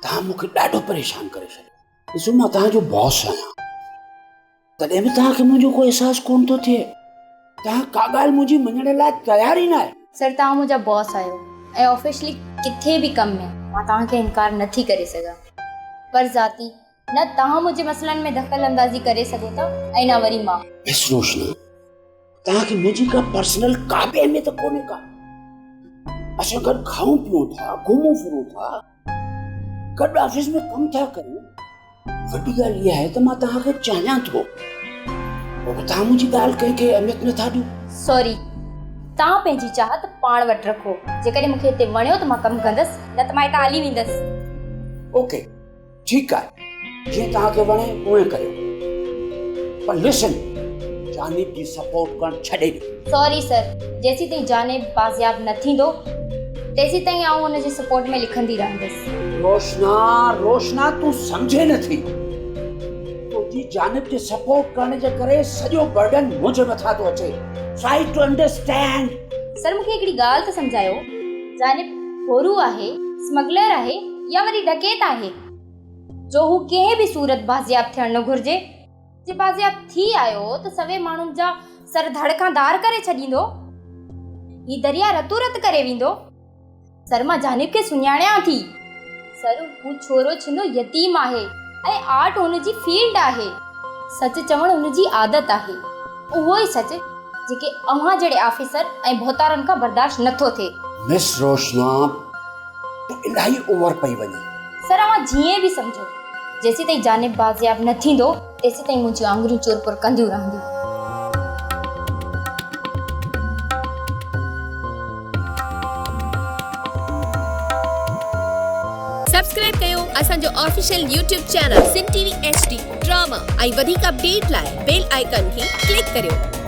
توهان مون کي ڏاڍو پريشان ڪري ڇڏيو. ڏسو مان توهان جو باس آهيان، تڏهن به توهان کي منهنجو ڪو احساس ڪونه ٿو ٿئي. توهان ڪا ڳالهه منهنجي مڃڻ لاء تيار ئي ناهي. سر توهان منهنجا باس آهيو ۽ آفيشلي ڪٿي به ڪم ۾ مان توهان کي انڪار نه ٿي ڪري سگهان پر ذاتي نه توهان منهنجي مسئلن ۾ دخل اندازي ڪري سگهو ٿا ۽ نه وري مان. مس روشنا توهان کي منهنجي ڪا پرسنل ڪا به اهميت ڪونهي ڪا. اسان گڏ کائون پيئون ٿا، گهمون ڦرون ٿا، گڏ آفيس ۾ ڪم ٿا ڪريون. وڏي ڳالهه اها آهي ته مان توهان کي چاهيان ٿو، پوء به توهان منهنجي ڳالهه ڪنهن کي اهميت نٿا ڏيو. سوري، توهان پنهنجي چاهت پاڻ وٽ رکو. جيڪڏهن مون کي هتي وڻيو ته مان ڪم ڪندس، نه ته مان هتان هلي ويندس. اوڪي، ٺيڪ آهي، جيئن توهان کي وڻي اونئين ڪريو. پر لسن، جانب جي سپورٽ ڪرڻ ڇڏي ڏيو. سوري سر، جيسيتائين جانب بازياب نه ٿيندو، تيسيتائين آئون ان جي سپورٽ ۾ لکندي رهندس. روشنا، روشنا تون سمجهين نه ٿي. تنهنجي جانب جي سپورٽ ڪرڻ جي ڪري سڄو برڊن منهنجي مٿان ٿو اچي. Try two understand. سر مون کي هڪڙي ڳالهه ته سمجهايو، جانب ڦورو آهي، اسمگلر آهي يا وري ڊڪيت آهي جو هو ڪنهن به صورت بازياب ٿيڻ نه گهرجي؟ جي بازياب ٿي آيو ته سوين ماڻهن جا سر ڌڙ کان ڌار ڪري ڇڏيندو. هي درياء رتو رت ڪري ويندو. سر مان جانب کي سڃاڻيان ٿي. سر هو ڇورو ڇنو يتيم آهي ۽ آرٽ هن جي فيلڊ آهي. سچ چوڻ هن جي عادت آهي. اهو ئي سچ جيڪي اوهان جهڙي آفيسر ۽ ڀوتارن کان برداشت نه ٿو ٿئي. مس روشنا تون الاهي اوور پئي وڃين. سر اوهان جيئن به سمجهو. جيسيتائين جانب بازياب نه ٿيندو تيسيتائين منهنجيون آڱريون چورپور ڪنديون رهنديون. سبسڪرائب ڪيو اسان جو official YouTube channel Sindh T V H D drama ۽ وڌيڪ اپڊيٽ لاء بيل آئيڪان کي ڪلڪ ڪريو.